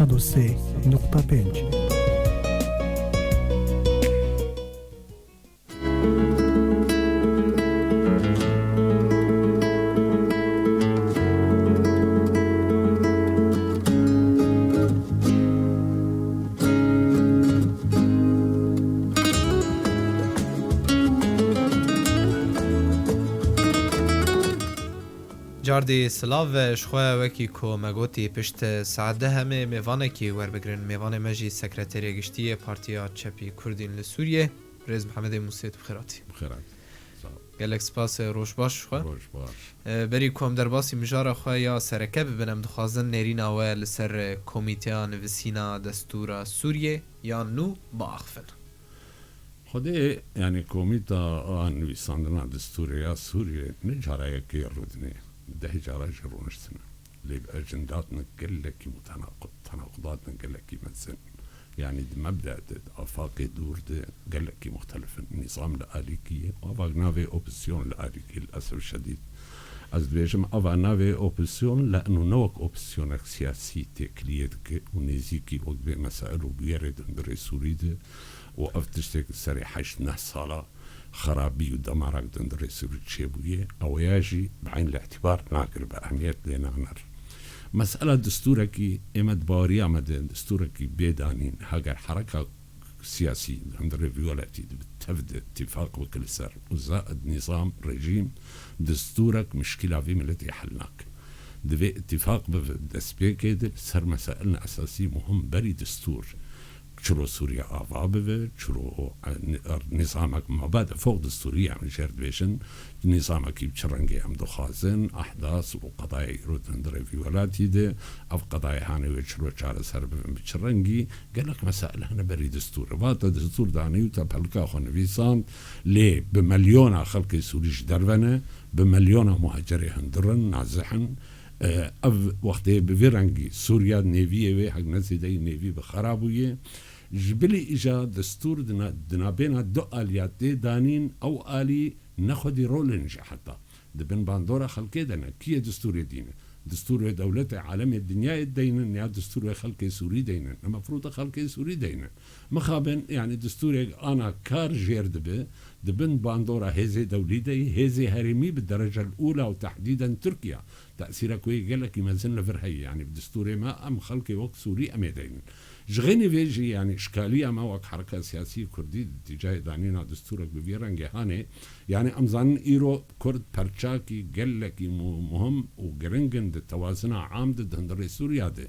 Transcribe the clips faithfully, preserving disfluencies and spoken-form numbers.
نود و سه نقطه پنج. Cardî silav ve ji xwe, wekî ku me gotî, pişt saet deh em ê mêvanekî werbigirin. Mêvanê me jî Sekreterê Giştî yê Partiya Çepî Kurdîn li Sûriyê, Birêz Mihemedê Mûsê, tu bi xêr hatî. Bi xêr hatî. Sağ ol. Gelek spas, e, roj baş ji xwe. Roj baş. E, berî ku em derbasî mijara xwe ya sereke bibin, em dixwazin nêrîna we li ser, e, Komîteya Nivîsîna Destûra Sûriyê ya nû biaxivin. Xwedê, yanî, Komîta a Nivîsandina Destûrê ya Sûriyê ne cara yekê rûdinê, deh cara jî rûniştine. Lê bi ecindadine gelekî mutenaqid, tenaqudatine gelekî mezin. Yanî di mebde de, di afaqê dûr de gelekî muxtelif in. Nîzam li alîkî ye, ava navê opozisyon li alîkî, li esef şedîd. Ez dibêjim, ava navê opozisyon, lê eno ne wek opozisyonek siyasî têkiliyê dike û nêzîkî wek vê mesail û bûyerê di hundirê Sûrî de û ev tiştek li serê heşt neh sala xerabî û demarak di hundirê Sûrî çêbûye, ew ya jî bi eyn li îtîbar nagir, bi ehmiyet lê naner. Mesela destûrekî, ême di baweriya me de destûrekî bê danîn, heger hereka siyasî di hundirê vî welatî de bi tev de îtîfaq bike li ser û zaid nîzam, rejîm, destûrek mişkîla vî miletê hel nake. Divê îtîfaq bibe destpêkê de li ser mesailin esasî muhim berî destûr. Çiro Sûriye ava bibe, çiro, e, ni-, er, nîzamek mabade fok destûrî, em jêr dibêjin, nîzamekî bi çi rengê em dixwazin, ehdas û qedaya îro di hundirê vî welatî de, ev qedayê hanê wê çiro çareser bibin bi çi rengî, gelek mesail hene berî destûr. Vate destûr danî û tepelika xwe nivîsand, lê bi milyona xelkê Sûrî ji derve ne, bi milyona muhacerê hundir in, nazih in. E, ev wextê bi vî rengî Sûriya nêviyê wê hek ne zêdeyî nêvî bi xera bûye. Ji bilî îja destûr di na-, di nabêna du aliya tê danîn, ew alî ne xwedî rolên jî heta. Di bin bandora xelkê de ne. Kî yê destûrê dîne? Destûrê dewletê alemê dinyayê deynin ya destûrê xelkê Sûrî deynin? Ne mefrûd e xelkê Sûrî deynin. Mixabin, yanî destûrek ana kar jêr dibe, di bin bandora hêzê dewlî de yî, hêzê herêmî bi derece ûla û tehdîden Tirkiye tesîrek wê gelekî mezin li vir heye. Yanî bi destûrê me em xelkê wek Sûrî em ê deynin. Ji xênî vê jî, yanî, îşkaliya me wek hereka siyasî kurdî di tîcayê danîna destûrek bi vî rengê hanê, yanî, em zanin îro kurd perçakî gelekî mu-, muhim û giring in di tewazina am de di hundirê Sûriya de.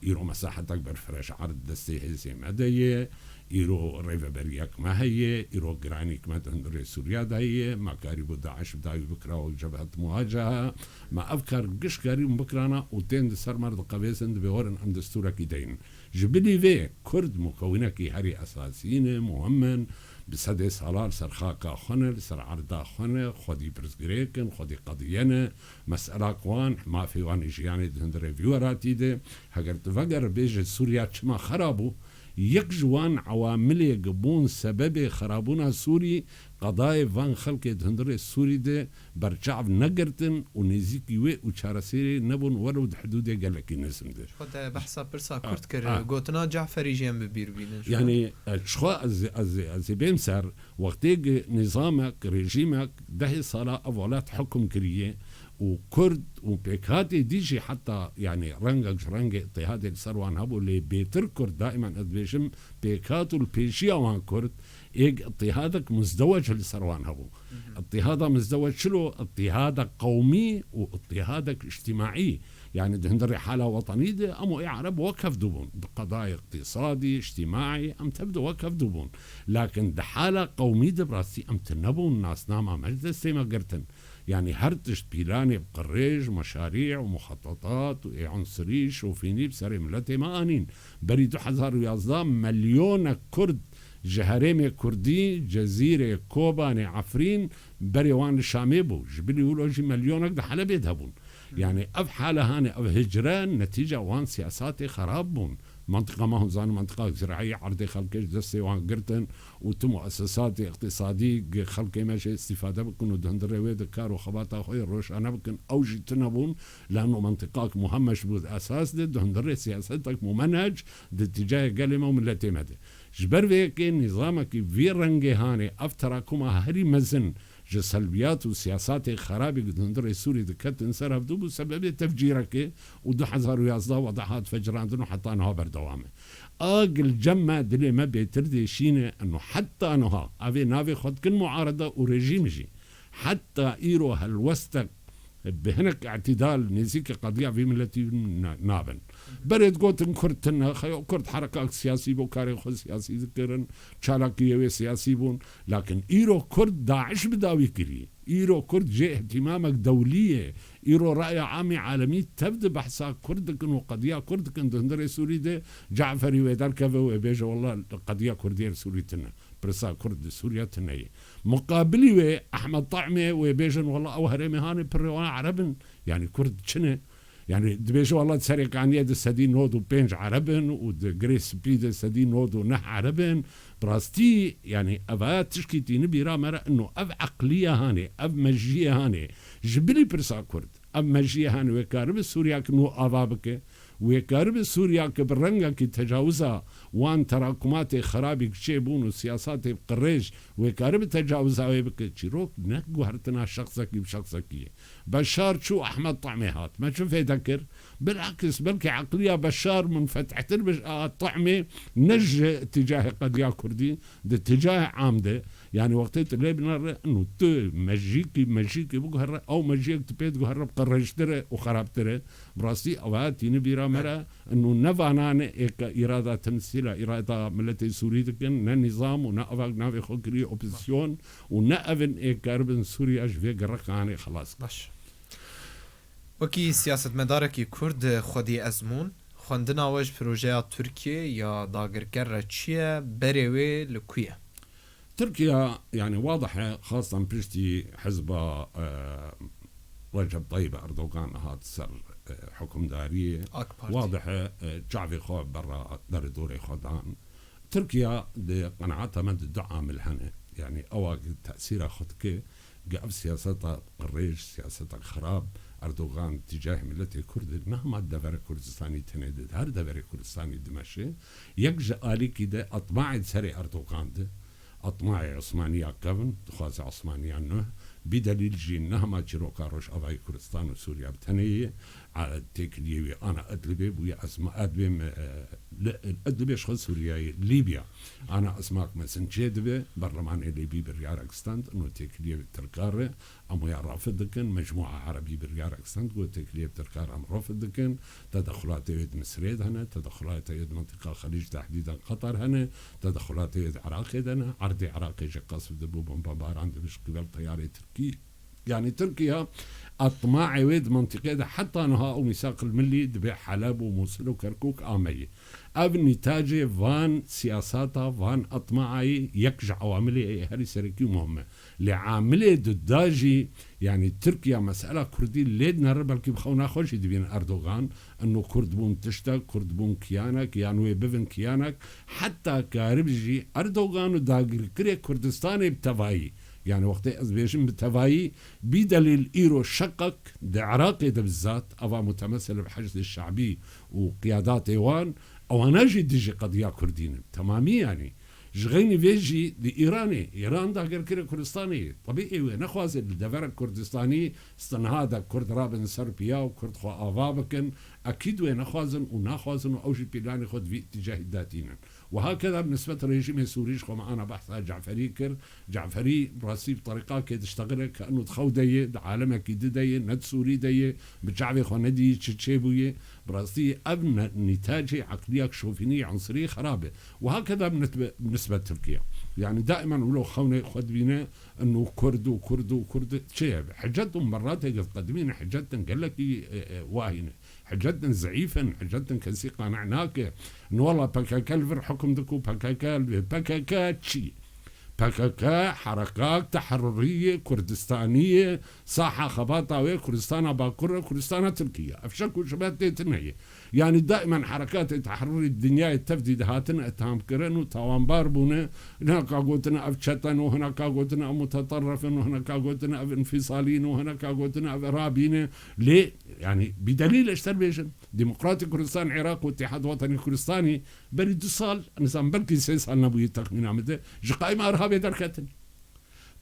Îro mesahetek berfireh ji erd destê hêzê me de ye, îro rêveberiyek me heye, îro giranîk me di hundirê Sûriya de heye, me karîbû DAIŞ bi dawî bikira wek cebhet muwaceha, me ev kar giş karîbûn bikirana û tên di ser me re diqevêzin, dibê werin em destûrekî deynin. Ji bilî vê, Kurd mukewinekî herî esasî ne, muhim in, bi sedê sala li ser xaka xwe ne, li ser erda xwe ne, xwedî pirsgirêk in, xwedî qediye ne, meselak wan, mafê wan ê jiyanê di hundirê vî welatî de, heger tu veger bêje Sûriya çima xera bû, yek ji wan ewamilê ku bûn sebebê xerabûna Sûrî, qedayê van xelkê di hundirê Sûrî de berçav negirtin û nêzîkî wê û çareserê nebûn welo di hidûdê gelekî nizm de. Xwe te behsa pirsa Kurd kir, a. Gotina Caferî jî em bi bîr bînin. Yanî, e, ji xwe ez, ez, ez ê bêm ser, wextê ku nîzamek, rejîmek dehê sala ev welat hukm kiriye û Kurd û pêkhatê dî jî heta, yanî, rengek ji rengê îtîhadê li ser wan hebû, lê bêtir Kurd, daîman ez dibêjim, pêkhat û li pêşiya wan Kurd, êk îtîhadek muzdewec li ser wan hebû. Mhm. Îtîhada muzdewec çilo? Îtîhada qewmî û îtîhadek îctîmaî. Yanî di hundirê hala wetenî de em û ê Ereb wek hev dibûn. Di qedayê îqtîsadî, îctîmaî em tev de wek hev dibûn. Lakin di hala qewmî de bi rastî em tune bûn, nasnama me ji destê me girtin. Yanî her tişt pîlanê bi qirêj, meşarî û muxetetat û ê unsirî, şofînî bi serê miletê me anîn. Berî du hezar û yazdeh milyonek Kurd ji herêmê Kurdî, Cezîrê, Kobanê, Efrîn, berê wan li Şamê bû. Ji bilî wilo jî milyonek di Helebê de hebûn. Yani ev hale hane, ev hicre netîca wan siyasatê xerab bûn. Mantiqa me hûn zanin, mantiqa zirayî erdê xelkê ji destê wan girtin û tu muesesatê iqtisadî gi xelkê me jê îstîfade bikin û di hundirê wê de kar û xebata xwe yê roşane bikin, ew jî tune bûn. Lano mantiqak muhemmeş bû di esas de, di hundirê siyasetek mumenec di tîcayê gelê me û miletê me de. Ji ber vê yekê nîzamekî vî rengê hanê ev terakuma herî mezin ji selbiyat û siyasatê xerabî ku di hundirê Sûrî diketin ser hevdû bû sebebê tevcîrekê û du hezar û yazdeh wada hat fecirandin û heta niha berdewam e. A gil cem me dilê me bêtir dêşîne eno heta niha ev ê navê xwe dikin muarede û rejîm jî. Heta îro helwestek bi hinek îtidal nêzîkî qediya vî miletî na-, nabin. Berê digotin Kurd tune, xeyo Kurd herekak siyasî bû, karê xwe siyasî dikirin, çalakiyê wê siyasî bûn. Lakin îro Kurd DAIŞ bi dawî kirî. Îro Kurd jê îhtîmamek dewlî ye. Îro raya amî alemî tev di behsa Kurd dikin û qediya Kurd dikin di hundirê Sûrî de Caferî wê derkeve û wê bêje, wela qediya Kurdiyê li Sûrî tune. Pirsa Kurd di Sûriye tune ye. Muqabilî wê Ehmed Tahmê wê bêjin, wela ew herêmê hanê pirê wan Ereb in. Yani Kurd çi ne? Yani dibêje, wela di Serêkaniyê di sedî nod û pênc Ereb in û di Girê Spî de sedî nod û neh Ereb in. Bi rastî, yani eva tişkî tîni bîra me re ino ev eqliye hanê, ev mejiyê hanê. Ji bilî pirsa Kurd, ev mejiyê hanê wê karibe Sûriyek nû ava bike. Wê karibe Sûriyek bi rengekî tecawiza wan terakumatê xerabî çêbûn û siyasatê qirêj wê karibe tecawiza wê bike. Çîrok ne guhertina şexsekî bi şexsekî ye. Beşar çû, Ehmed Tahmê hat. Me çi fêde kir? Bilakis belkî eqliya Beşar munfetihtir bi a Tahmê ne ji tîcahê qediya Kurdî, di tîcahê am de. Yani wextê tu lê binere, inu tu mejîkî, mejîkî biguhere, ew mejiyek tu pê diguhere bi qirêjtir e û xerabtir e. Bi rastî ew tîni bîra me re, inu ne vanan ê ke îrada temsîla, îrada miletê Sûrî dikin, ne nîzam û ne evak navê xwe kiriye opozisyon û ne ev in ê karibin Sûriya ji vê gerekanê xelas. Baş. Wekî siyasetmedarekî Kurd, Xwedî Ezmûn, xwendina we ji projeya Tirkiyê ya dagirker re çi ye, berê wê li ku ye? Tirkiye, yani wadih e, xastan piştî hizba, e, Recep Tayyip Erdogan hat ser, e, hukimdariyê, AK Parti. Wadih e, e, çavê xwe berra derê dorê xwe dan. Tirkiye di qenaeta me de du amil hene. Yani ewa tesîra xwe dike, gi ev siyaseta qirêj, siyaseta xirab, Erdogan tîcahê miletê Kurd, ne hema devera Kurdistanî tenê de, di her deverê Kurdistanî dimeşe. Yek ji alîkî de etmaê di serê Erdogan de, etmaê Osmaniya kevn, dixwaze Osmaniya nuh, bî delîl jî ne hema çîroka Rojavayê Kurdistan û Sûriya bi tenê ye. A, têkiliyê wî ana Idlibê bûye, esma Idlibê me, e, li, Idlibê ji xwe Sûriyeyê, Lîbya. Ana esmak mesin çê dibe, berlemanê Lîbî biryarek stand, ino têkiliyê Tirka re, em wê rafid dikin, mecmûa Erebî biryarek stand, got têkiliyê Tirka re em rafid dikin, tedexulatê wê di Misirê de hene, tedexulatê wê di mentiqa Xelîc, tehdîden Qatar hene, tedexulatê wê di Iraqê de hene, erdê Iraqê jî qesf dibû, bombebaran dibe ji qibel teyarê Tirkî. Yani Tirkiye etmaê wê di mentiqê de heta niha û mîsaq el millî dibê Heleb û Mûsil û Kerkûk ameyî. Ev nîtacê van siyasata, van etmaayî yek ji ewamilê herî serekî û muhim e. Lê amilê duda jî, yani Tirkiye mesela Kurdî lê dinere, belkî bi xewna xwe jî dibînin Erdogan, ino Kurd bûn tiştek, Kurd bûn kiyanek, yan wê bivin kiyanek, heta karib jî Erdogan û dagirkirê Kurdistanê bi tevayî, yani wextê ez bêjim bi tevayî, bî delîl îro şeqek di Iraqê de bizat, eva mutemesel bi Heşdê Şe'bî û qiyadatê wan, ewana jî dijî qediya Kurdî ne. Temamî yani. Ji xeynî vê jî di Îranê, Îran dagirkirê Kurdistanê ye. Tebî ê wê nexwaze li devera Kurdistanî, Sinha de Kurd rabin ser piya û Kurd xwe ava bikin, ekîd wê nexwazin û naxwazin û ew jî pîlanê xwe di vî îtîcahî de tînin. Û hakeda bi nisbet rejîmê Sûrî ji xwe me ana behsa Caferî kir. Caferî rastî bi terîqakê diştexile ke eno di xew de ye, di alemekî di de ye, ne di Sûrî de ye, bi çavê xwe nedîyî çi çêbûye. Bi rastî ev ne-, nîtacê eqliyek şofînî, unsirî xerab e. Û hakeda bi nitbe-, bi nisbet Tirkiye. Yanî daimen wilo xewnê xwe dibîne, eno Kurd û Kurd û Kurd çi ye? Hicet û merratê ke diqedimîne hicetên gelekî, e, e, wahî ne. Hicetên zeîf in, hicetên kesî qane nake. No wela P K K li vir hukum diku, P K K li vê P K K çi? P K K herekat teherrurî ye, Kurdistanî ye, saha xebata wê Kurdistana Bakur e, Kurdistana Tirkî ye. Ev şek û şibe tê tune ye. Yanî daimen herekatê teherrurî dinyayê tev dî dihatin îthamkirin û tawanbar bûne. Hineka gotine ev çete ne û hineka gotine ev muteterrif in û hineka gotine ev înfîsalî ne û hineka gotine ev irhabî ne. Lê, yanî, bîdelîl ez ji te re bêjim, Demokratê Kurdistan Iraq û Îtîhad Wetenî Kurdistanî berî du sal, nizam, belkî sê sal nebûye texmîna min de, ji qaîma irhabê derketin.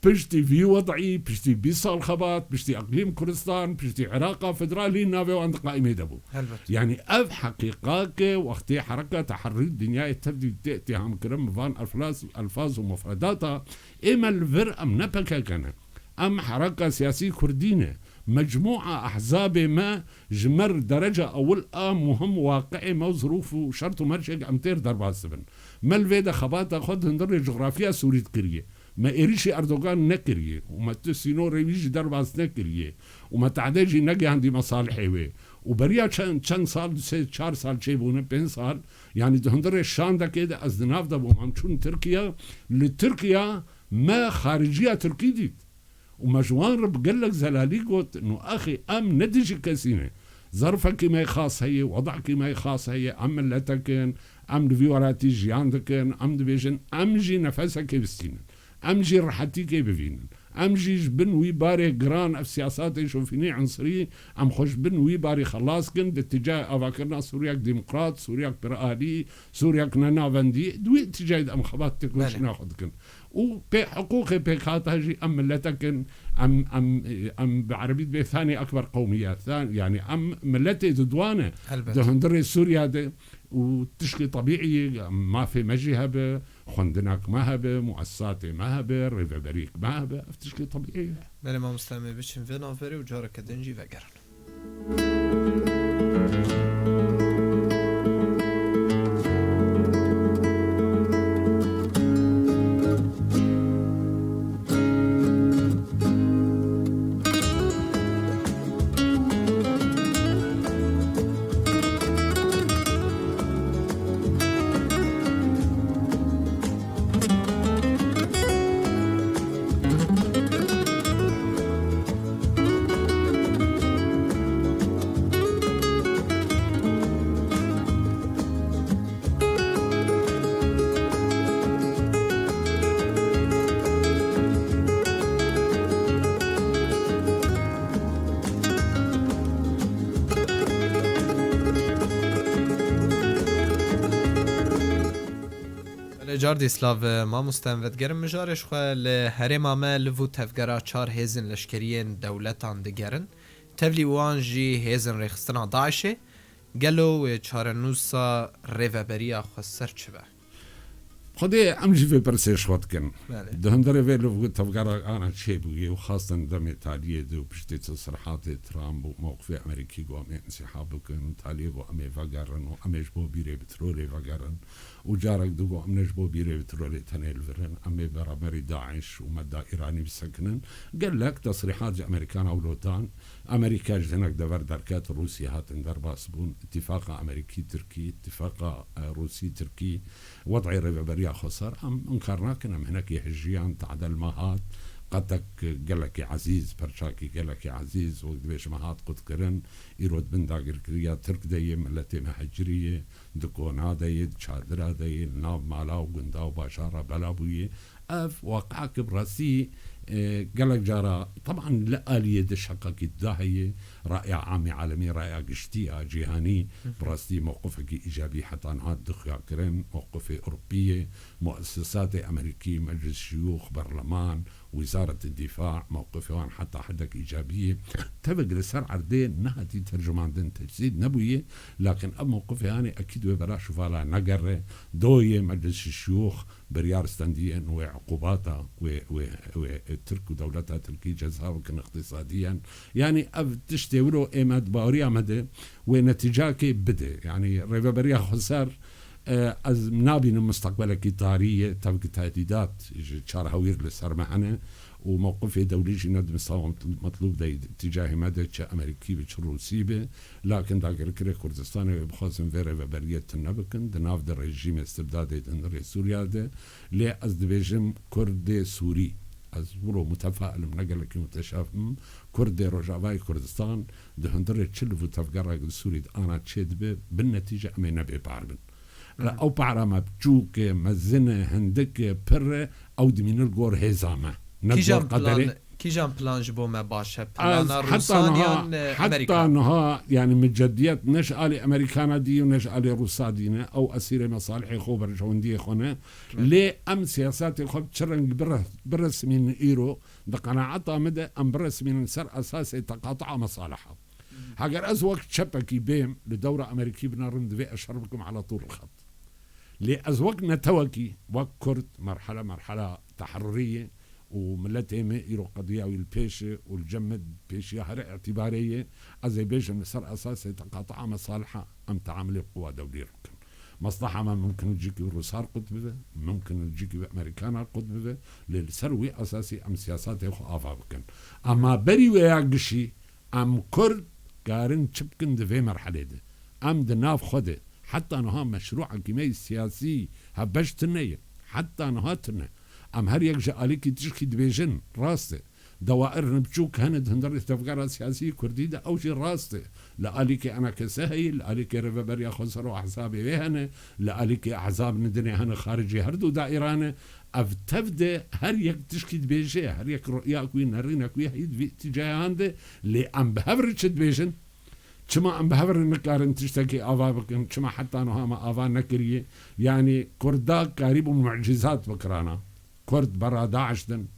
Piştî vî wed'î, piştî bîst sal xebat, piştî Eqlîm Kurdistan, piştî Iraqa Federalî navê wan di qaîmê de bû. Helbet. Yanî ev heqîqak e, wextê hereka teherrî dinyayê tev dî tê îtîhamkirin bi van elflaz-, elfaz û mufredata, ê me li vir em ne P K K ne. Em hereka siyasî kurdî ne. Mecmûa ehzabê me ji me re dereca ewil a muhim waqiê me û zirûf û şert û mercek em têr derbas dibin. Me li vê de xebata xwe di hundirê coxrafiya Sûrî dikiriye. Me êrişî Erdogan nekiriye û me tu sînorê wî jî derbas nekiriye û me tehdê jî negihandî mesalihê wê. Û beriya çend, çend sal, du sê çar sal çêbûne, pênc sal, yanî di hundirê şandekê de ez di nav de bûm, em çûn Tirkiye, li Tirkiye me xariciya Tirkî dît. Û me ji wan re bi gelek zelalî got, no axê em ne dijî kesî ne. Zerfekî me xas heye, wedekî me xas heye, em miletek in, em li vî welatî jiyan dikin, em dibêjin, em jî nefesekê bistînin. Em jî rehetîkê bivînin. Em jî ji bin wî barê giran, ev siyasatê şofînî, unsirî, em xwe ji bin wî barî xelas kin, di ticayê avakirina Sûriyek demokrat, Sûriyek piralî, Sûriyek nenavendî, di wî ticayê de em xebat têkoşîna Belê. xwe dikin. Û pê hiqûqê pêkhata jî em miletek in, em, em, em bi erebî dibê thanî ekber qewmiyet, than-, yanî em miletê didwane Helbet. di hundirê Sûriya de û tişkî tebîî ye, mafê me jî hebe, xwendinek me hebe, muessisatê me hebe, rêveberiyek me hebe, ev tişkî tebîî ye. Belê mamoste, em ê biçin vê navberê û careke din jî vegerin. Belê, cardî silav, mamoste, em vedigerin mijarê ji xwe. Li herêma me liv û tevgera çar hêzên leşkeriyên dewletan digerin. Tevlî wan jî hêzên rêxistina DAIŞê. Gelo wê çarenûsa rêveberiya xweser çi be? Xwedê em jî vê pirsê ji xwe dikin. Belê. Di hundirê vê liv û tevgera ana çêbûyê û xastin demê taliyê de û piştî tesrihatê Trump û mewqifê Amerîkî got em ê însîhab bikin û taliyê got em ê vegerin û em ê ji bo bîrê petrolê vegerin û carek di got em ne ji bo bîrê petrolê tenê li vir in, em ê beraberî DAIŞ û medda Îranî bisekinin. Gelek tesrihat ji Amerîkana wilo dan. Amerîka ji hinek dever derket, Rûsya hatin derbas bûn. Îtîfaqa Amerîkî-Tirkî, îtîfaqa, e, Rûsî-Tirkî, wed'ê rêveberiya xweser, em inkar nakin, em hinekî hijîyan, tadel me hat, qetek gelekî ezîz, perçakî gelekî ezîz, wek dibêje me hat qutkirin, îro di bin dagirkeriya Tirk de ye, miletê me hecirî ye, di kona de ye, di çadira de ye, li nav mala û gunda û bajara bela bûye. Ev waqiake bi rastî, e, gelek cara, teban li aliyê de şeqekî dida heye, raya amê alemî, raya giştî a cîhanî, Hı hı. bi rastî mewqifekî îcabî heta niha dixuya kirin, mewqifê Ewropî ye, muessisatê Amerîkî, Meclis Şiyûx, Berleman, Wîzaret Dîfa, mewqifê wan heta hedek îcabî ye. Tevek li ser erdê nehatî tercumandin, tecdîd nebûye, lakin ev mewqifê wan ê ekîd wê bera şuvala negere. Doyê Meclis Şiyûx biryar stendiye wê uqubata wê, wê, wê Tirk û dewleta Tirkî ceza bikin îqtîsadiyen. Yanî ev tiştê wilo ê me di baweriya me de wê netîcakê bide. Yanî rêveberiya xweser E, ez nabînim mustaqbelekî tarî ye, tevkî tehdîdat ji çar hewîr li ser me hene û mewqifê dewlî jî ne di misawa metlûb de yî, di îtîcahê me de çi Amerîkî bi, çi Rûsî bi, lakin dagirkirê Kurdistanê wê bixwazin vê rêveberiyê tune bikin, di nav de rejîmê istibdadê di hundirê Sûriya de. Lê ez dibêjim Kurdê Sûrî, ez wilo mutefail im, ne gelekî muteşafim, Kurdê Rojavayê Kurdistan di hundirê çi liv û tevgerek li Sûrî de ana çêdibe, bin netîce em ê nebêbar bin. Li ew para me biçûk e, mezin e, hindik e, pir e, ew dimîne li gor hêza me. Ne li gor Kîjan qederê. Plan, kîjan plan ji bo me baş e? Plana Rûsan yan, e, Amerîkan? Heta niha, yani, min ceddiyet ne ji alî Amerîkana dî û ne ji alî Rûsa dî ne. Ew esîrê mesalihê xwe, berjewendiyê xwe ne. Lê em siyasetê xwe bi çi reng bire-, biresmînin îro, di qenaeta min de em biresmînin ser esasê teqatua mesaliha. Heger ez wek çepekî bêm, li dewra Amerîkî binerim, divê ez şer bikim ala tûl xet. Lê ez wek netewekî, wek Kurd, merhele merhela teherrurî ye û miletê me îro qediya wî li pêş e û li cem me pêşiya her îtîbarê ye. Ez ê bêjim li ser esasê teqatua mesaliha em teamilê bi quwa dewlî re bikin. Mesleha me mimkin li cîkî wî Rûsa re qut bibe, mimkin li cîkî wî Amerîkana re qut bibe, lê li ser wî esasî em siyasetê xwe ava bikin. Ema berî wê ya gişî, em Kurd karin çi bikin di vê merhelê de? Em di nav xwe de heta niha meşrûekî me yê siyasî hevbeş tune ye. Heta niha tune. Em her yek ji alîkî tişkî dibêjin, rast e. Dewair ne biçûk hene di hundirê tevgera siyasî Kurdî de, ew jî rast e. Li alîkê E N K S heye, li alîkê Rêveberiya Xweser û Ehzabê wê hene, li alîkê ehzabên dinê hene xaricê her du daîran e. Ev tev de her yek tişkî dibêje, her yek ru'ya ku wî, nerînek wî heye di vî îtîcayan de, lê em bi hev re çi dibêjin? Çima em bi hev re nikarin tiştekî ava bikin? Çima heta niha me ava nekiriye? Yanî Kurda karîbûn mucîzat bikirana. Kurd bera DAIŞ din.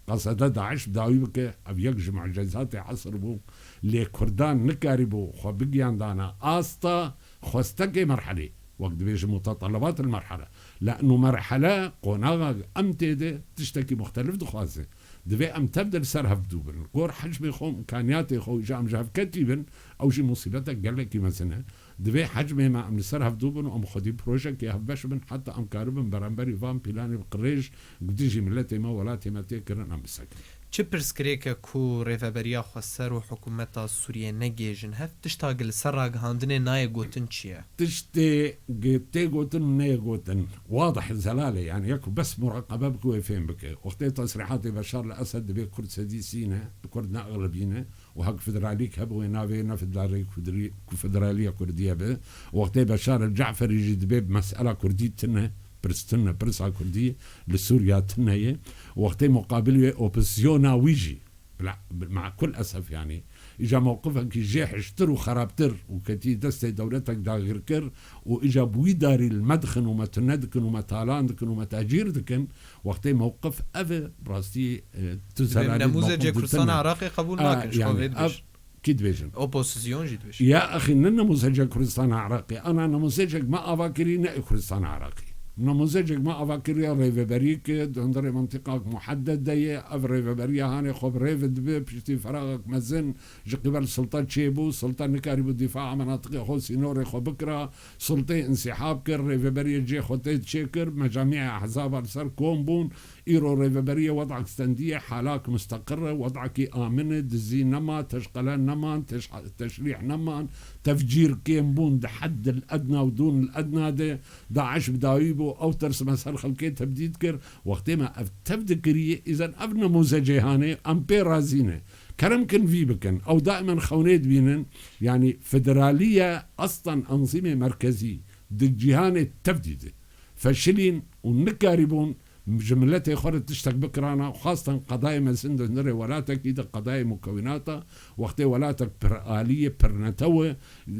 Qesede DAIŞ bi dawî bike, ev yek ji mucîzatê esr bû. Lê Kurdan nikarîbû xwe bigiyandana asta xwestekê merhelê. Wek dibêjin mutetelebat el merhele. Le'nû merhele qonaxa em tê de tiştekî muxtelif dixwaze. Divê em tev de li ser hev dû bin. Gor hecmê xwe û îmkaniyatê xwe û îja em ji hev ketî bin, ew jî musîbetek gelekî mezin e. Divê hecmê me em li ser hev dû bin û em xwedî projekê hevbeş bin, heta em karibin beramberî van planê bi qirêj ku dijî miletê me, welatê me tê kirin, em bisekin. Çi pirsgirêk e ku Rêveberiya Xweser û Hikûmeta Sûriyê negihêjin hev? Tişta ku li ser ragihandinê nayê gotin çi ye? Tiştê ku tê gotin û neyê gotin, wadih zelal e, yani, ya ku bes muraqebe bike wê fêm bike. Wextê tesrîhatê Beşar li Esed dibê Kurd sedî sî ne, Kurd ne exlebî ne. û hek federalîk hebe wê navê ne federalî kudrî-, ku federaliya Kurdî hebe. Wextê Beşar el Caferî jî dibê bi mesela Kurdî tune, pirs tune, pirsa Kurdî li Sûriya tune ye. Wextê muqabil wê opozisyona wî jî, bila, ma kul esef yani, îca mewqifekî jê hiştir û xerabtir û ketî destê dewletek dagirkir û îca bi wî darî li me dixin û me tune dikin û me talan dikin û me tecîr dikin, wextê mewqif ev e, bi rastî, e, tu Dibê zelalî nemûzecê mewqif Kurdistana dîtine. Iraqê qebûl A, nakin, ji xwe yani, vê ev dibêjin. Kî dibêjin? Opozisyonê jî dibêjin. Ya exî, ne nemûzecek Kurdistana Iraqê, ana nemûzecek me ava kirî ne ê Kurdistana Iraqê. Nemûzecek me ava kiriye rêveberiyeke di hundirê mintîqak muhedded de ye, ev rêveberiya hanê xwe bi rêve dibe, piştî feraxek mezin ji qîbel silta çêbû, silta nikarîbû dîfaa menatiqê xwe, sînorê xwe bikira, siltê însîhab kir, rêveberiyê cê xwe tê çêkir, mecamîa ehzaba li ser kom bûn, îro rêveberiyê wed'ek stendiye, halak musteqir e, wed'ekî amin e, dizî nema, teşqele neman, teş-, teşrîh neman, tefcîr kêm bûn di heddil edna û dûn el edna de, DAIŞ bi dawî bû, ew tirs me ser xelkê tebdî dikir, wextê me ev tev dikiriye, îzen ev nemûzecê hanê, em pê razî ne. Kerem kin vî bikin. Ew daimen xewnê dibînin. Yanî federaliye aslan enzîmê merkezî di cîhanê tev dî de feşilîn û nikarîbûn ji miletê xwe re tiştek bikirana û xwestin qedayê mezin di hundirê welatekî de qedayê mukewînata, wextê welatek piralî ye, pirnetew e,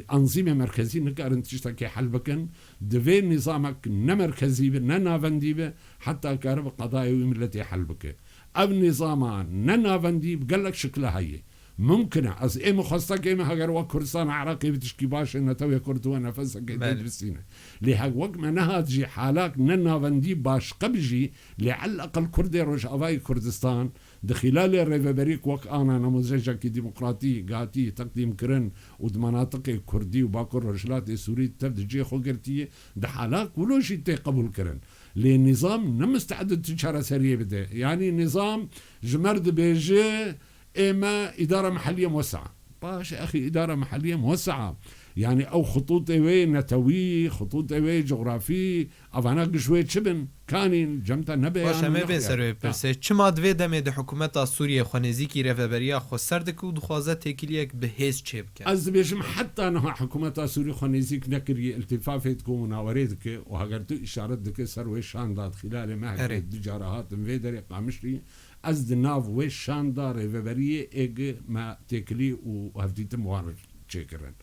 enzîmê merkezî nikarin tiştekê hel bikin. Divê nîzamek ne merkezî be, ne navendî be, heta karibe qedayê wî miletê hel bike. Ev nîzama ne navendî bi gelek şikla heye. Mumkin e, ez ê min xwestekê min heger wek Kurdistana Iraqê bi tişkî baş e, netewê Kurd we nefesekê Belê. tê dibistîne. Lê hek wek me nehat jî halak ne navendî başqe bi jî, lê eleqel Kurdê Rojavayê Kurdistan Di xîlalê rêveberî ku wek ana namozejekî demokratî hatî teqdîmkirin û di menatiqê kurdî û Bakur Rojhilatê Sûrî tev di cihê xwe girtiye, di hala ku wilo jî tê qebûlkirin. Lê nîzam ne miste'd tu çareseriyê bide. Yanî nîzam ji me re dibêje, ê me îdara meheliye muwesse'a. Baş e, exî, îdara meheliye muwesse'a. Yanî ew xutûtê wê netewî, xutûtê wê cografî, evana giş wê çi bin? Kanîn, cem te nebe Baş, yan em ê bên nexuya. ser wê Ha. pirsê. Çima di vê demê di hikûmeta Sûriyê xwenêzîkî rêveberiya xweser dike û dixwaze têkiliyek bi hêz çêbike? Ez dibêjim, heta niha hikûmeta Sûrî xwenêzîk nekiriye, îltîfafê dike û munawerê dike û heger tu îşaret dike ser wê şanda di xîlalê mehekê Erê. du cara hatin vê derê Qamişlî, ez di nav wê şanda rêveberiyê ê gi me têkilî û hevdîtin bi wan re çêkirin.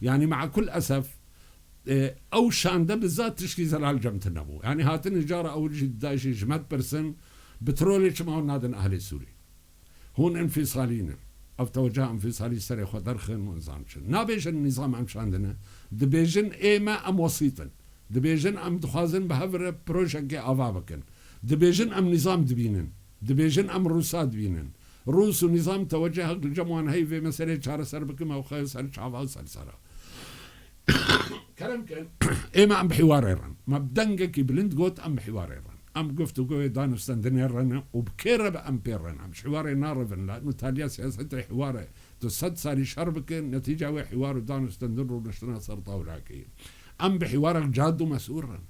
Yanî mea kul esef, e, ew şande bi zat tişkî zelal cem tune bû. Yanî hatin cara ewil jî dida jî ji me dipirsin, petrolê çima hûn nadin ehlê Sûrî? Hûn înfîsalî ne. Ev teweceha înfîsalî serê xwe derxin û nizam çi. Nabêjin nîzam em şandine. Dibêjin ê me em wesît in. Dibêjin em dixwazin bi hev re projekê ava bikin. Dibêjin em nîzam dibînin. Dibêjin em Rûsa dibînin. Rûs û nîzam tewecehek li cem wan heye vê meseleyê çareser bikin, ew xwe ser çava û ser sera. Kerem ke, ê me em bi hiwarê rin. Me bi dengekî bilind got, em bi hiwarê rin. Em guftûgoyê danûstendinê rin û bi kê re be em pê rin. Em ji hiwarê narivin, la nûtaliya siyasetê hiwar e. Tu sed salî şer bike, netîca wê hiwar û danûstendin rûniştina ser tawlakê. Em bi hiwarek cad û mesûl rin.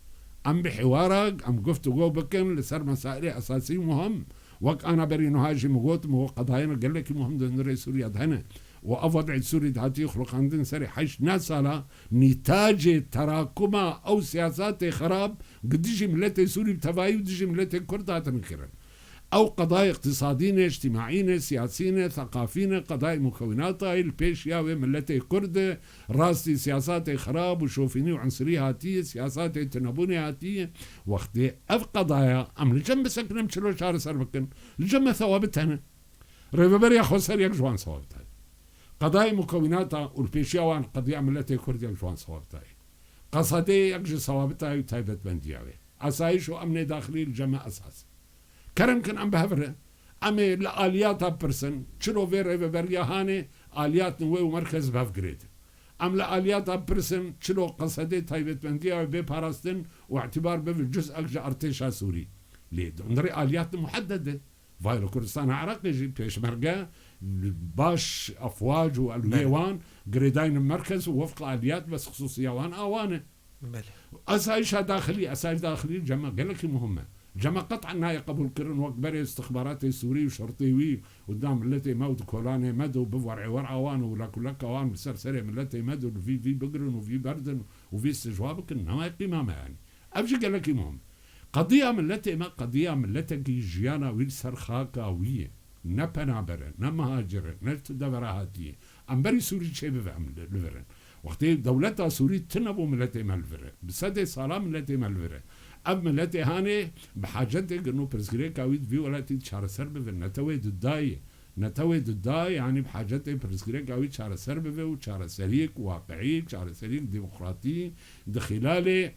Em bi hiwarek, em guftûgo bikin li ser mesailê esasî û muhim. Wek ana berî niha jî min got, min got qedayên gelekî muhim di hundirê Sûriya de hene. Û ev wed'ê Sûrî de hatiye xuliqandin serê heşt neh sala, nîtacê terakuma ew siyasatê xerab gi dijî miletê Sûrî bi tevayî û dijî miletê Kurd hatine kirin. Ew qedayê iqtîsadî ne, îctîmaî ne, siyasî ne, theqafî ne, qedayê mukewînata ye, li pêş ya wê miletê Kurd e, rastî siyasatê xerab û şofînî û unsirî hatiye, siyasatê tunebûnê hatiye. Wextê ev qedaya em li cem bisekinin çilo çareser bikin, li cem me sewabit hene. Rêveberiya xweser yek ji wan sewabit heye. Qedayê mukewînata û li pêşiya wan qediya miletê Kurd yek ji wan sewabit heye. Qesedê yek ji sewabita û taybetmendiya wê. Asayîş û emnê daxilî li cem me esas e. Kerem kin em bi hev re, em ê li aliyata bipirsin, çilo vê rêveberiya hanê aliyatên wê û merkez bi hev girêdin. Em li aliyata bipirsin, çilo Qesedê taybetmendiya wê bê parastin û îtibar bibe cuz'ek ji artêşa Sûrî. Lê di hundirê aliyat muhedded e. Vay li Kurdistana Iraqê jî pêşmerge baş efwac û elwiyê Belê. wan girêdayîn merkez û wefqa aliyat bes xisûsiya wan a wan e. Belê. Asayîşa daxilî, asayîş daxilî cema gelekî muhim e. Cema qet'en nayê qebûlkirin wek berê istixbaratê Sûrî û şertê wî û da miletê me û di kolanê me de û bi werê wer'a wan û lekuleka wan bi ser serê miletê me de û li vî vî bigirin û vî berdin û vî sijwa bikin, nema qîma me yanî. Ev jî gelekî muhim. Qediya miletê me, qediya miletekî jiyana wî li ser xaka wî ye. Ne penaber e, ne mihacir e, ne ji tu devera hatiye. Em berî Sûrî çêbibe em li, li vir in. Wextê dewleta Sûrî tune bû miletê me li vir e. Bi sedê sala miletê me li vir e. Ev miletê hanê bi hacetê girin û pirsgirêka wî di vî welatî çareser bibe. Netewê dudayê. Netewê dudayê, yanî bi hacetê pirsgirêka wî çareser bibe û çareseriyek waqiî, çareseriyek demokratî di xîlalê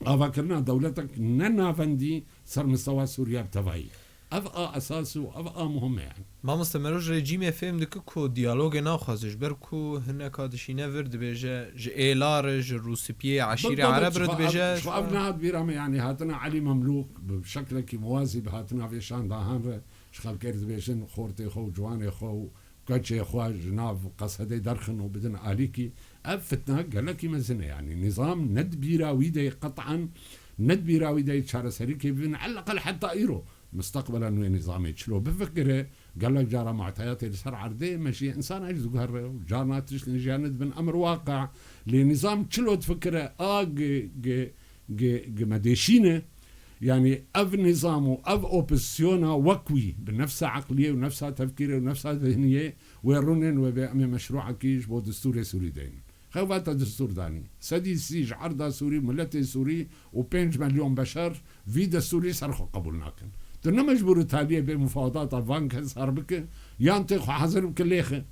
avakirina dewletek ne navendî ser mistewa Sûriya bi tevayî. Ev a esas û ev a muhim e yani. Mamoste, meroj rejîmê fêm dike ku diyalogê naxwaze, ji ber ku hineka dişîne vir dibêje, ji êla re, ji rûspiyê eşîrê Ereb re dibêje. Ji xwe ev nehat bîra me, yani hatina Elî Memlûk bi şeklekî muwazî bi hatina vê şandahan re ji xelkê re dibêjin xortê xwe û ciwanê xwe û Keçê xwe ji nav Qesedê derxin û bidin alîkî. Ev fitna gelekî mezin e, yanî nîzam ne di bîra wî de ye qet'an, ne di bîra wî de ye çareserîkê bibin, eleqel heta îro. Mistaqbelen wê nîzamê çilo bifikire, gelek cara mu'teyatê li ser erdê me jî însan ez diguhere û carna tiştên jiyane dibin emir waqe. Lê nîzam çilo difikire, a gi, gi, gi, gi me dêşîne, Yanî ev nîzam û ev opozîsyona wek wî bi nefsa eqliyê û nefsa tefkîrê û nefsa zihniyê wê rûnên wê bê em ê meşrûekî ji bo distûrê Sûrî deynin. Xewata distûr danî. Sedî sî ji erda Sûrî, miletê Sûrî û pênc milyon beşer vî destûrî ser xwe qebûl nakin. Tu ne mecbûr î taliyê bê mufawedata van kes her bike, yan tê xwe hazir bike lêxe.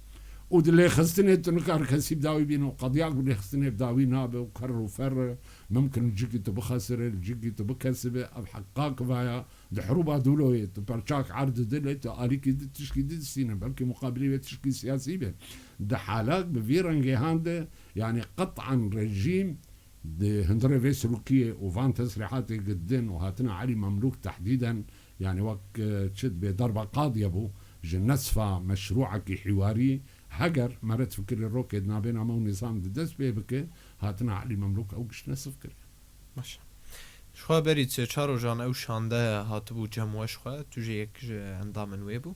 û di lêxistinê tu nikar kesî bi dawî bîn û qediyak bi lêxistinê bi dawî nabe û kerr û ferr e. Mimkin li cîkî tu bixesire, li cîkî tu bikesibe. Ev heqa kivaya di herûba Dûloyê tu perçak erd dide lê tu alîkî di tişkî di distîne. Belkî muqabilî wê tişkî siyasî be. Di halak bi vî rengê han de, yanî qet'an rejîm di hundirê vê silûkiyê û van tesrîhatê gi din û hatina Elî Memlûk tehdîden, yanî wek, e, çi dibê derba qadiye bû, ji nesfa meşrûekî hîwarî, heger meret fikirê rokê di navbêna me û nîzam di dest pê bike, hatina Elî Memlûk ew giş nesif kiriye. Baş. Ji xwe berî çe çar rojan ew şande hatibû cem we ji xwe, tu jî yek ji endamên wê bû.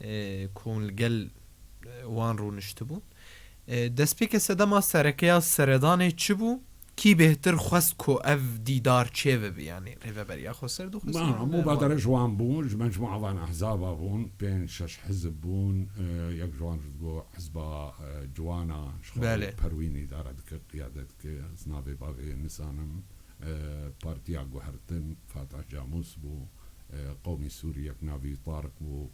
E, ku hûn li gel, e, wan rûniştibûn. E, destpêke sedema sereke ya seredanê çi bû? Kî bêhtir xwest ku ev dîdar çêbibe, yanî Rêveberiya Xweser dixwest Ma, yan, e, mubadere wan ji wan bû, ji mecmua van ehzaba bûn, pênc şeş hizb bûn, e, yek ji wan jî digot hizba, e, ciwana, ji xwe Belê. Perwîn îdare dike, qiyade dike, ez navê bavê nizanim. E, Partiya Guhertin, Fatih Camûs bû, e, Qewmî Sûrî yek navî Tarik bû,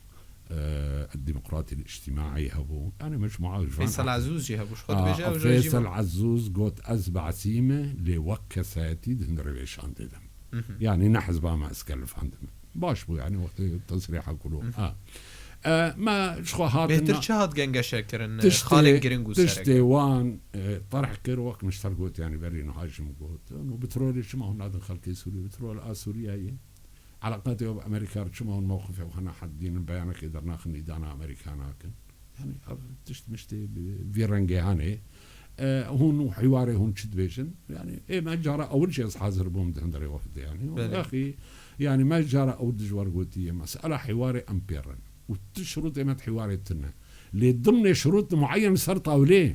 e, Demokratî Îctîmaî hebû. Yanî mecmua ji van Feysel Ezûz jî hebû. Ji xwe A, dibêje ew Feysel jî Ezûz got, "Ez Be'sî me, lê wek kesayetî di hundirê vê şandê de me." Mhm. Yanî ne hizba me ez kelifandime. Baş bû, yanî wextê tesrîha kulu. Mhm. Ha. E, me ji xwe hatin Bêhtir na- çi hat gengeşe kirin, Tiştê, xalên giring û tiştê sereke? wan, e, terh kir, wek min ji te got, yanî berî niha jî min got. No, petrolê çima hûn nadin xelkê Sûrî? Petrol a Sûriyeyê. Eleqatê we bi Amerîka re çima hûn mewqifê xwe naheddînin, beyanekê dernaxin, îdana Amerîka nakin? Yanî ev tişt miştê bi vî rengê hanê. E, hûn û hîwarê hûn çi dibêjin? Yanî ê me cara ewil jî ez hazir bûm di hundirê wefdê yanî. Belê. Wexî, yanî me cara ewil dijwar gotiye, mesela hîwarê em pê re ne. Û tu şirûtê me di hîwarê tune. Lê dimnê şirût mueyen ser tawlê.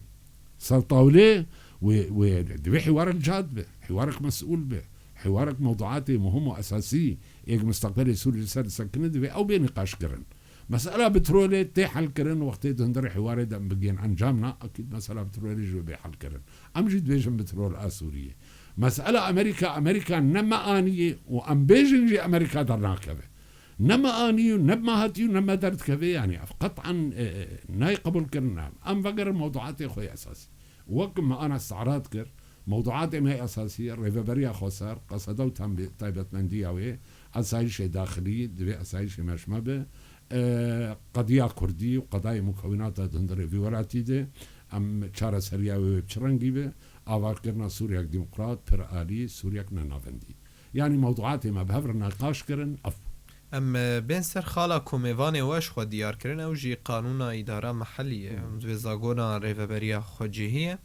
Ser tawlê wê, wê divê hîwarek cad be, hîwarek mesûl be, hîwarek mewduatê muhim û esasî êk misteqbelê Sûrî li ser disekine divê ew bê nîqaşkirin. Mesela petrolê tê helkirin, wextê di hundirê hîwarê de em bigihên encam na, ekîd mesela petrolê jî wê bê helkirin. Em jî dibêjin petrol a Sûriyê. Mesela Amerîka, Amerîka ne me aniyê û em bêjin jî Amerîka dernakeve. Ne me anî û ne me hatî û ne me derdikeve, yanî ev qet'an, e, e, nayê qebûlkirin. Em vegerin mewduatê xwe yê esasî. Wek me ana isti'rad kir, mewduatê me yê esasî, Rêveberiya Xweser, qeseda û tam-, taybetmendiya wê, asayîşê daxilî, divê asayîşê me ji me be, e, qediya Kurdî û qedayê mukewinata di hundirê vî welatî de, em çareseriya wê wê bi çi rengî be, avarkirina Sûriyek demokrat, pir alî, Sûriyek nenavendî. Yanî mewduatê me bi hev re niqaş kirin, ev bû. Em, e, bên ser xala komêvanê we ji xwe diyar kirin, ew jî qanûna îdara mehellî ye. Hmm. Em divê zagona rêveberiya xwecihî ye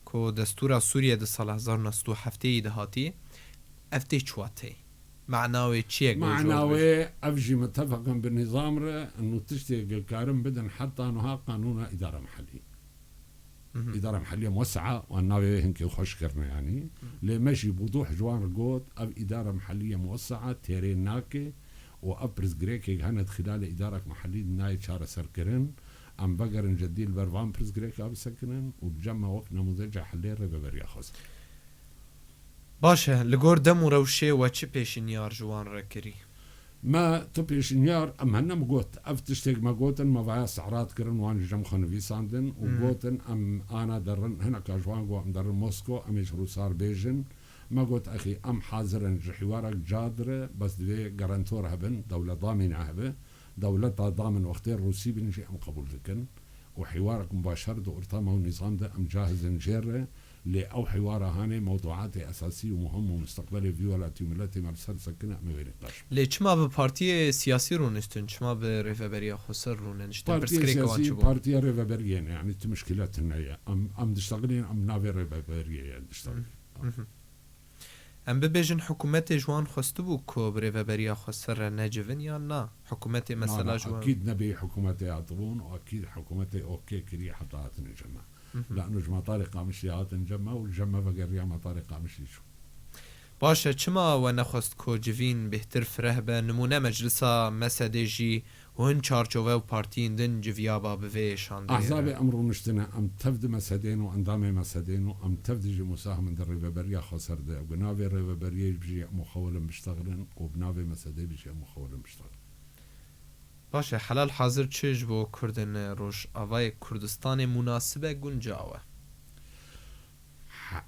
ku destûra Sûriyê di sala hezar û neh sed û heftê yî de hatî. Ev tê çi wateyê? Mana wê çi ye ku ji Mana we wê, ev jî mitefeqin bi nîzam re, û tiştê ku karin bidin heta niha qanûna îdara mehellî. Mhm. Îdara mehellî muwesse'a, wan navê wê hinkê xweş kirine yanî. Mhm. Lê me jî bi wuduh ji wan re got, ev îdara mehellî muwesse'a têrê nake û ev pirsgirêkê hene di xîlalê îdarek mehellî nayê çareserkirin. Em vegerin cedî li ber van pirsgirêka bisekinin û bi cem me wek nemûdeca helê rêveberiya xwest. Baş e, li gor dem û rewşê we çi pêşinyar ji wan re kirî? Me tu pêşinyar, em hene min got, ev tiştêk me gotin, me vaya se'rat kirin, wan ji cem xwe nivîsandin û Hmm. gotin, em ana derin, hineka ji wan got, em derin Mosko, em ê ji Rûsar bêjin. Me got, exî, em hazir in ji hîwarek cad re, bes divê garantor hebin, dewlet damîne hebe. Dewleta damin wextê Rûsî bin jî em qebûl dikin. Û hîwarek mubaşer di ortama û nîzam de em cahiz in jê re. Lê ew hîwara hanê mewduatê esasî û muhim û misteqbelê vî welatî û miletê me li ser sekine em ê wê nîqaş bikin. Lê çima bi partiyê siyasî rûniştin? Çima bi Rêveberiya Xweser rûneniştin? Partiyê Pirsgirêka wan siyasî, çi bû? Partiya Rêveberiyê ne, yanî tu mişkîlet tune ye. Em, em diştexilîn, em navê Rêveberiyê ye diştexilîn. Hı hı. Em bibêjin hikûmetê ji wan xwestibû ku bi Rêveberiya Xweser re necivin yan na? Hikûmetê Na, mesela na, ji wan ekîd nebê hikûmetê hatibûn û ekîd hikûmetê okê kiriye heta hatine cem me. Mhm. Lano ji Matarê Qamişlî hatin cem me û cem me vegeriya Matarê Qamişlî çû. Baş e, çima we nexwest ku civîn bêhtir fireh be? Nimûne meclisa mesedê jî û hin çarçove û partiyên din civiyaba bi vê şandeyê re? Ehzabê em rûniştine, em tev di mesedên û endamê mesedên û em tev dijî musahimin di rêveberiya xweser de. Bi navê rêveberiyê bijî em muxewilin biştexilin û bi navê mesedê bijî em muxewilin biştexilin. Baş e, helal hazir çi ji bo Kurdên Rojavayê Kurdistanê munasib e, guncaw e? Ha-,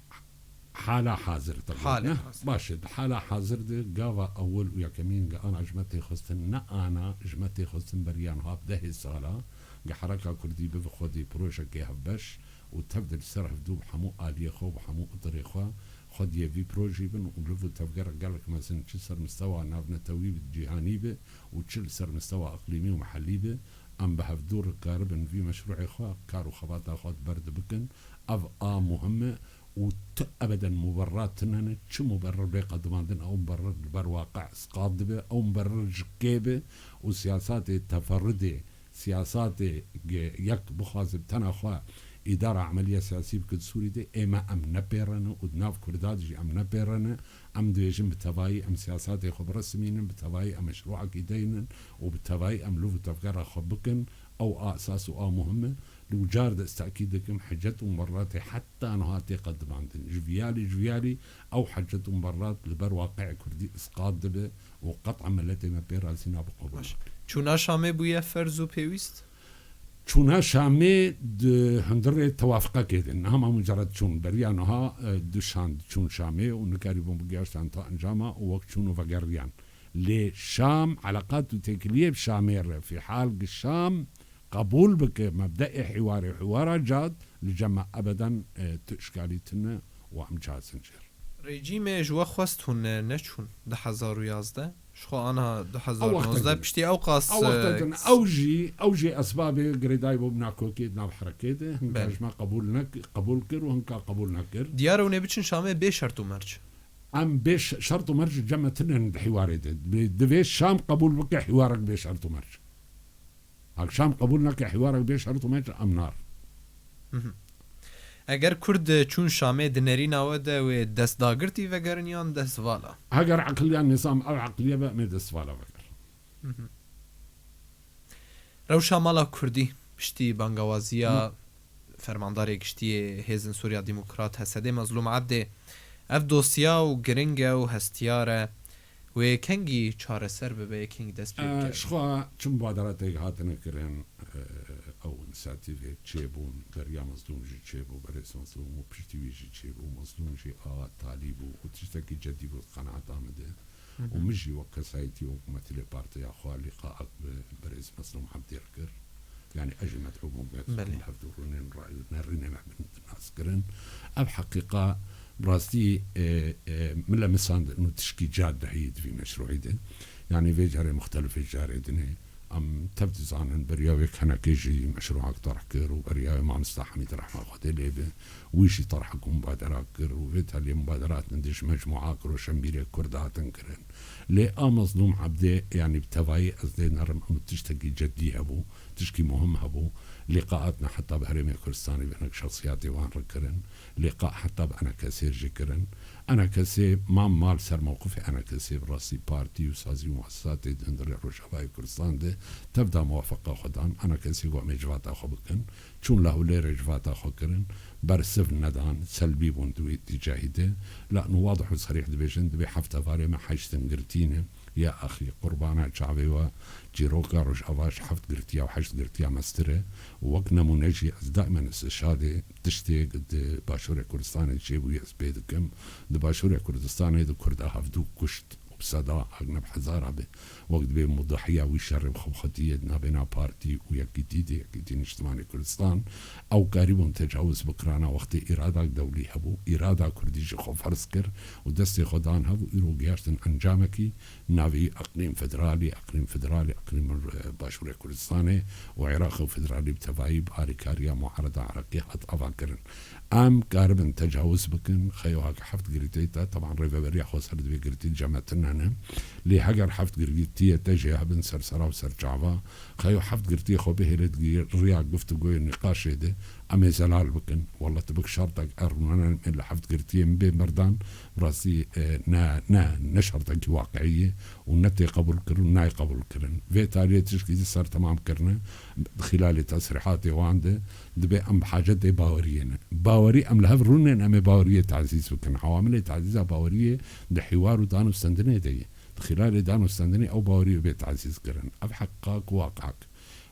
hala hazir tabii, Hala ne? Hazir. Baş e, di hala hazir de gava ewil û yekemîn ge ana ji me têxistin, ne ana ji me têxistin beriya niha bi dehê sala ge hereka Kurdî bibe xwedî projekê hevbeş û tev de li ser hevdû bi hemû aliyê xwe, bi hemû itirê xwe, xwediyê vî projî bin û liv û tevgerek gelek mezin çi ser mistewa navnetewî bi cîhanî be û çi li ser mistewa iqlîmî û mehellî be, em bi hevdû re karibin vî meşrûê xwe, kar û xebata xwe di ber de bikin. Ev a muhim e û tu ebeden muberra tine ne, çi muberrir bê qedimandin, ew muberrir li ber waqe isqat dibe, ew muberrir ji kê be û siyasatê teferridê, siyasatê ge-, yek bixwaze bi tena xwe îdara emeliya siyasî bike di Sûrî de, ê me em nepêrene û di nav Kurda de jî em nepêrene. Em dibêjin bi tevayî em siyasatê xwe biresimînin, bi tevayî em meşrûekî deynin û bi tevayî em liv û tevgera xwe bikin. Ew a esas û a muhim e. Li wî car de ez tekîd dikim, hicet û muberratê heta niha tê qedimandin. Ji viyalî, ji viyalî ew hicet û muberrat li ber waqiê Kurdî isqat dibe û qet'a miletê me pê razî nabe qebûl Baş. Çûna Şamê bûye ferz û pêwîst? Çûna Şamê di hundirê tewafiqekê de. Niha ma mucerred çûn. Beriya niha, e, du şand çûn Şamê û nikarîbûn bigihaştan ta encama û wek çûn û vegeriyan. Lê Şam eleqat û têkiliyê bi Şamê re. Fîhal gi Şam qebûl bike mebdeê hîwarê, hîwara cad li cem me ebeden, e, tu işkalî tune û em cazin jêr. Rejîmê ji we xwest hûn, e, neçûn du hezar û yazdeh? Ji xwe ana du hezar û nozdeh piştî ew qas, ew wexta e, din, ew jî, ew jî esbabê girêdayî bû bi nakokê di nav herekê de. Hinka Belê. Ji me qebûl nek-, qebûl kir û hinka qebûl nekir. Diyar e hûn ê biçin Şamê bê şert û merc. Em bê ş-, şert û merc li cem me tune ne di hîwarê de. Bi-, divê Şam qebûl bike hîwarek bê şert û merc. Hak Şam qebûl neke hîwarek bê şert û merc em nar. Mhm. Eger Kurd çûn Şamê di nerîna we de wê destdagirtî vegerin yan destvala? Heger eqiliya nizam ev eqiliye be, em ê destvala vegerin. Mhm. Rewşa mala Kurdî piştî bangawaziya Hı. fermandarê giştî yê Hêzên Sûriya Demokrat, H S D'ê Mezlûm Ebdê, ev dosya û giring e û hestiyar e. Wê kengî çareser bibe, yê kengî dest pê Ee, bike? Ji xwe çi mubaderatêk hatine kirin, ee, ew însiyatîvê çêbûn, beriya Mezlûm jî çêbû, berêz Mezlûm û piştî wî jî çêbû. Mezlûm jî a talî bû û tiştekî cedî bû, qenaeta min de. Hı hı. Û min jî wek kesayetî û wek metîlê partiya xwe lîqaek bi berêz Mezlûm Ebdî re kir. Yani ez jî met'ûb bûm, Belê. Hevdû rûnên ra-, nerînê me bin nas kirin. Ev heqîqa bi rastî, e, e, min lemisand û tişkî cad de heyî di vî meşrûî de. Yani vê carê muxtelifê carê dinê. Em tev dizanin beriya wê kenekê jî meşrûak terh kir û beriya wê mamosta Hemîd rehma Xwedê lê be. Wî jî terhek û mubadera kir û vê taliyê mubaderat min dij mecmûak roşenbîrê Kurd hatin kirin. Lê a Mezlûm Ebdê, yanî bi tevayî ez dê nerim, ew tiştekî cedî hebû, tişkî muhim hebû. Lîqaat ne heta bi Herêmê Kurdistanê bi hinek şexsiyatê wan re kirin. Lîqa heta bi enekesê jî kirin. Enekesê mam mal ser mewqifê enekesê bi rastî partî û sazî û muesesatê di hundirê Rojavayê Kurdistan de tev da muwafeqa xwe dan. Enekesê got, em ê civata xwe bikin. Çûn li Hewlêrê civata xwe kirin, bersiv nedan, selbî bûn di wî tîcahî de. La nu wadih û serîh dibêjin, dibê heft hevalê me heştgirtî ne. Ya axî, qurbana çavê we, çîroka Rojava ji heft girtiya û heşt girtiya mestir e. Û wek nemûne jî ez daîmen istişadê tiştê di Başûrê Kurdistanê çêbûyî ez pê dikim. Di Başûrê Kurdistanê di Kurda hevdû kuşt. Bi seda, hak ne bi hezara be. Wek dibê mudahiya wî şerê bi xwe bi xwe diye di navbêna partî û yekîtî de, Yekîtî Niştimanê Kurdistan, ew karîbûn tecawuz bikirana wextê îradak dewlî hebû, îrada kurdî ji xwe ferz kir û destê xwe dan hev û îro gihiştin encamekî navê wî eqlîm federalî, eqlîm federalî, eqlîm, e, Başûrê Kurdistanê û Iraqê federalî bi tevayî bi alîkariya muareda Iraqî hat avakirin. Em karibin tecawuz bikin, xeyo heke heft girîteyê te, teban rêveberiya xweser divê girîtî cem me tune ne. Lê heger heft girîtiyê te jê hebin ser sera û ser çava, xeyo heft girîtiyê xwe bihêle di riya guftûgoyê nîqaşê de, em ê zelal bikin. Welle tu bik şertek, er rûnanên me li heft girîtiyê min bê merdan, bi rastî, e, ne, ne, ne şertekî waqiî ye û ne tê qebûl kirin û nayê qebûl kirin. Vê tariyê tişkî di ser temam kirine, di xîlalê tesrîhatê wan de, Dibê em bi hacetê baweriyê ne. Bawerî, em li hev rûnên, em ê baweriyê tazîz bikin. Hewamilê tazîza baweriyê di hîwar û dan û stendinê de ye. Di xilalê danûstendinê ew bawerî bê tezîz kirin. Ev heqak û waqak.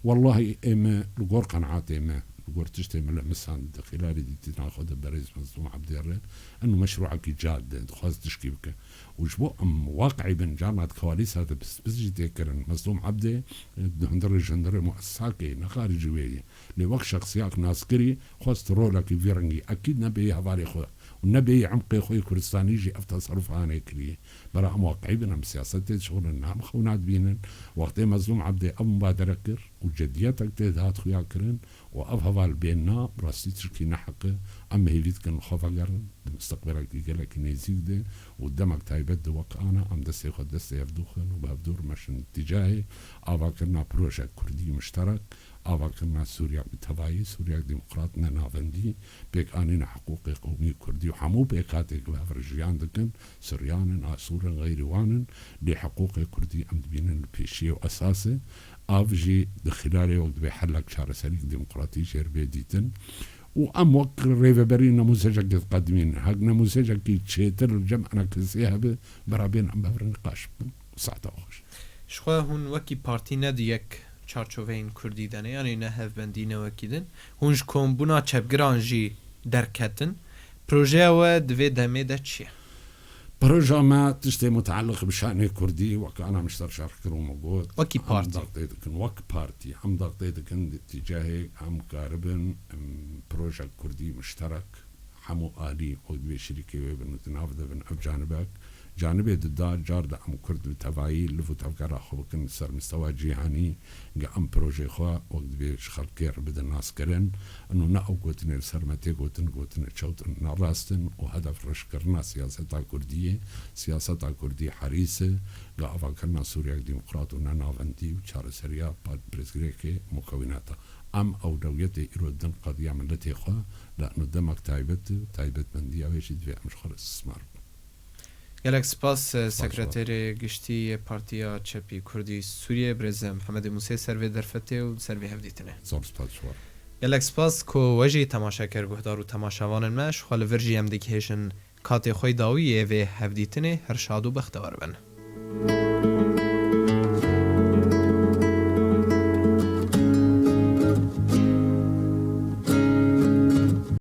Wellahî ê me li gor qenaatê me, li gor tiştê me li misan di xilalê dîtina xwe de berêz Mezlûm Ebdê re, eno meşrûekî cad de dixwaz tişkî bike. Û ji bo em waqî bin, carna di kewalîsa de pispis jî tê kirin. Mezlûm Ebdê, di hundirê ji hundirê muesisakê ne xaricî wê ye. Lê wek şexsiyak naskirî, xwest rolekî vî rengî. Ekîd ne bêyî hevalê xwe û ne bêyî emqê xwe yê Kurdistanî jî ev teserruf anê kirî. Bera em waqî bin, em siyasetê dişixulin, ne em xewna dibînin. Wextê Mezlûm Ebdê ev mubadere kir û cediyetek tê de hat xuya kirin û ev heval bên na, bi rastî tişkî neheq e. Em hêvî dikin xwe vegerin di misteqbelekî gelekî nêzîk de û demek taybet de wek ana em destê xwe destê hevdû xin û bi hevdû rimeşin tîcahê avakirina projek kurdî mişterek, avakirina Sûriyek bi tevayî, Sûriyek demokrat ne navendî, pêkanîna hiqûqê qewmî kurdî û hemû pêkhatê ku li hev re jiyan dikin, Suryan in, Asûr in, xeyrî wan in, lê hiqûqê kurdî em dibînin li pêşiyê û esas e. Av jî di xilalê wek divê helek çareserîk demokratî jê re bê dîtin. Û em wek rêveberî nemûzecekê diqedimîn. Hek nemûzecekî çêtir li cem enakesiyê hebe, bera bên em bi hev re nîqaş bikin. Saeta xweş. Ji xwe hûn wekî partî ne di yek çarçoveyên kurdî de ne, yanî ne hevbendî ne wekî din. Hûn ji kombûna çepgiran jî derketin. Projeya we di vê demê de çi ye? Proja me tiştê mutealiq bi şanê kurdî, wek ana mişter şerh kir û min got, Wekî em partî. Daxtê dikin, wek partî, em daxtê dikin di tîcahê em karibin, em, projek kurdî mişterek, hemû alî wek divê şirîkê wê bin û di nav de bin ev canibek. Canibê di dar car de em kurd bi tevayî liv û tevgera xwe bikin li ser mistewa cîhanî, ge em projê xwe wek divê ji xelkê re bidin naskirin. Ino ne ew gotinê li ser me tê gotin, gotinê çewt in, ne rast in û hedef reşkirina siyaseta kurdî ye. Siyaseta kurdî herîs e, ge avakirina Sûriyek demokrat û ne navendî û çareseriya pa-, pirsgirêkê mukewînat e. Em ewlewiyetê îro din qediya miletê xwe, la ino demek taybet e, taybetmendiya wê jî divê em ji xwe re istismar bikin. Gelek spas, e, Spas, spas. Sekreterê Giştî yê Partiya Çepî Kurdî Sûriyê, birêz Mihemedê Mûsê ser vê derfetê û ser vê hevdîtinê. Zor spas ji we re. Gelek spas ku we jî temaşeker, guhdar û temaşevanên me, ji xwe li vir jî em digihêjin katê xwe yê dawî yê vê hevdîtinê. Her şad û bextewar bin.